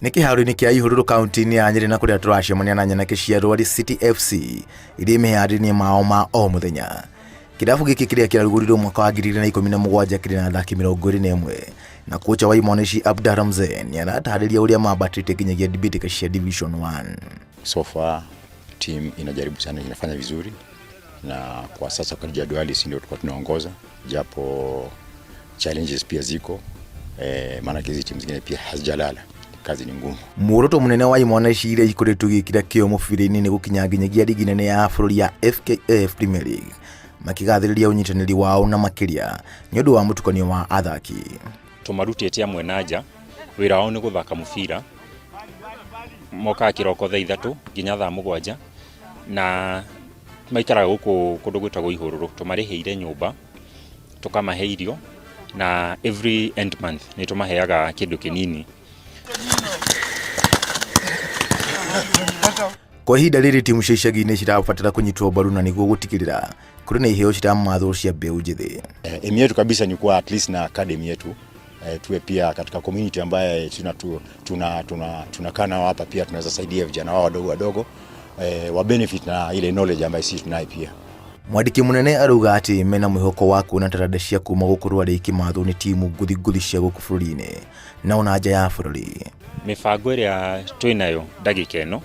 Nĩ kĩharo-inĩ kĩa Ihũrũrũ kaunti-inĩ ya Nyĩrĩ na kũrĩa tũracemania na nyanake cia Rwari City FC iria meharĩria mao ma o mũthenya. Kĩrabu gĩkĩ kĩrĩa kĩrarugũrirwo mwaka wa 2017 kĩrĩ na athaki 21 na kocha wa imwana ici Abdalla Mzee nĩ aratarĩria ũrĩa mambatĩte nginyagia mbĩtĩka cia Division 1. So far team inajaribu sana, inafanya vizuri na kwa sasa kwa jadwali si ndio tulikuwa tunaongoza, japo challenges pia ziko maanake hizi timu zingine pia hazijalala, kazi ni ngumu. Muoroto munene wa imwana ici iria ikoretwo igĩkĩra kĩo mũbira-inĩ nĩ gũkinya nginyagia rigi nene ya bũrũri ya FKF Premier League makĩgathĩrĩria ũnyitanĩri wao na makĩria nĩ ũndũ wa mũtukanio wa athaki. Tũmarutĩte amwe na nja, wĩra wao nĩ gũthaka mũbira, mokaga kĩroko thaa 3 nginya thaa 7 na maikaraga gũkũ kũndũ gwĩtagwo Ihũrũrũ. Tũmarĩhĩire nyũmba, tũkamahe irio na every end month nĩ tũmaheaga kĩndũ kĩnini. Kwa ihinda rĩrĩ timu cia icagi-inĩ cirabatara kũnyitwo mbaru na nĩguo gũtigĩrĩra kũrĩ na iheo ciramathwo cia mbeũ njĩthĩ. Aim yetu kabisa ni kuwa at least na academy yetu, tuwe pia katika community ambaye tunakaa nao hapa, pia tunaweza saidia vijana wao wadogo wadogo, wa benefit na ile knowledge ambayo sisi tunayo pia. Mwandĩki mũnene arauga atĩ mena mwĩhoko wa kuona taranda cia kuma gũkũ Rware ikĩmathwo nĩ timu ngũthi ngũthi cia gũkũ bũrũri-inĩ na ona nja ya bũrũri. Mĩbango ĩrĩa twĩnayo ndagĩka ĩno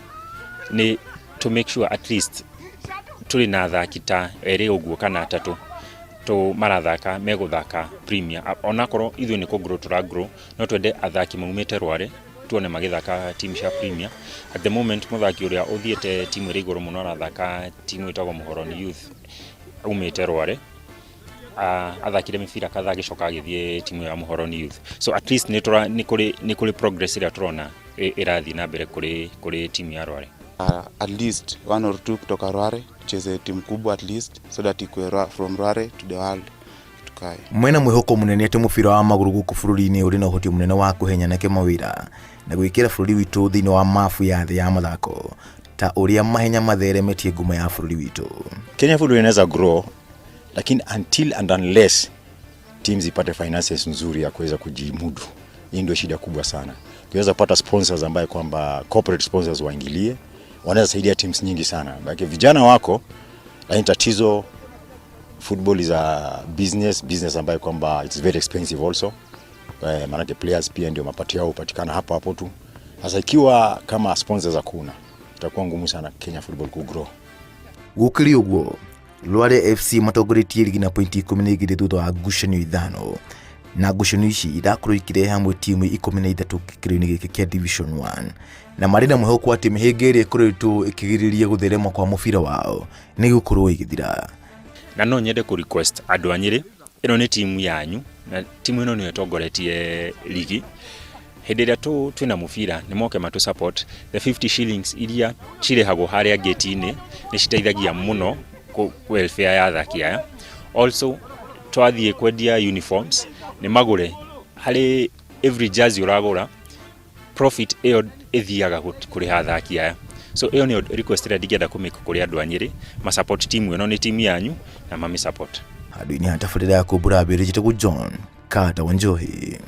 nĩ to make sure at least tũrĩ na athaki ta erĩ ũguo kana atatũ tũ marathaka megũthaka Premier. Onakorwo ithuĩ nĩ kũ grow tũra grow, no twende athaki maumĩte Rware tuone magĩthaka timu cia Premier. At the moment mũthaki ũrĩa ũthiĩte timu ĩrĩa igũrũ mũno arathaka timu ĩtagwo Muhoroni Youth aumĩte Rware. Athakire mĩbira kadhaa agĩcoka agĩthiĩ timu ya Muhoroni Youth. So at least nĩ kũrĩ progress ĩrĩa tũrona ĩrathiĩ na mbere kũrĩ timu ya Rware. At least one or two kutoka Rware tucheze timu kubwa at least so that ikue from Rware to the world tukae. Mwena mwĩhoko mũnene atĩ mũbira wa magũrũ gũkũ bũrũri-inĩ ũrĩ na ũhoti mũnene wa kũhe nyanake mawĩra na gwĩkĩra bũrũri witũ thĩinĩ wa mabu ya thĩ ya mathako ta ũrĩa mahenya matheremetie ngumo ya bũrũri witũ. Kenya football inaweza grow, lakini until and unless teams ipate finances nzuri ya kuweza kujimudu. Hii ndio shida kubwa sana. Ukiweza kupata sponsors ambaye kwamba corporate sponsors waingilie, wanaweza saidia teams nyingi sana. Maana vijana wako, lakini tatizo football is a business, business ambayo kwamba it's very expensive also. Maanake players pia ndio mapato yao hupatikana hapo hapo tu. Sasa ikiwa kama sponsors hakuna, itakuwa ngumu sana Kenya football ku grow. Gũkĩrĩ ũguo, Rware FC matongoretie rigi na pointi 12 thutha wa ngucanio ithano na ngucanio ici irakorwo ikĩrehe hamwe timu 13 gĩkĩro-inĩ gĩkĩ kĩa Division 1 na marĩ na mwĩhoko atĩ mĩhĩnga ĩrĩa ĩkoretwo ĩkĩgirĩrĩria gũtherema kwa mũbira wao nĩ ĩgũkorwo ĩgĩthira. Na no nyende kũ request andũ a Nyĩrĩ, ĩno nĩ timu yanyu na timu ĩno nĩyo ĩtongoretie rigi. Hĩndĩ ĩrĩa twĩna mũbira nĩ moke matũ support. The 50 shillings iria cirĩhagwo harĩa gate-inĩ nĩ citeithagia mũno welfare ya athaki aya. Also twathiĩ kwendia uniforms nĩ magũre harĩ every jersey ũragũra, profit ĩyo ĩthiaga kũrĩha athaki aya. So ĩyo nĩyo request ĩrĩa ndingĩenda kũmake kũrĩ andũ a Nyĩrĩ, ma support timu ĩno, nĩ timu yanyu na mami support. Handũ-inĩ ha tabarĩra ya kũmbũra mbĩrĩ, njĩtagwo John Carter Wanjohi.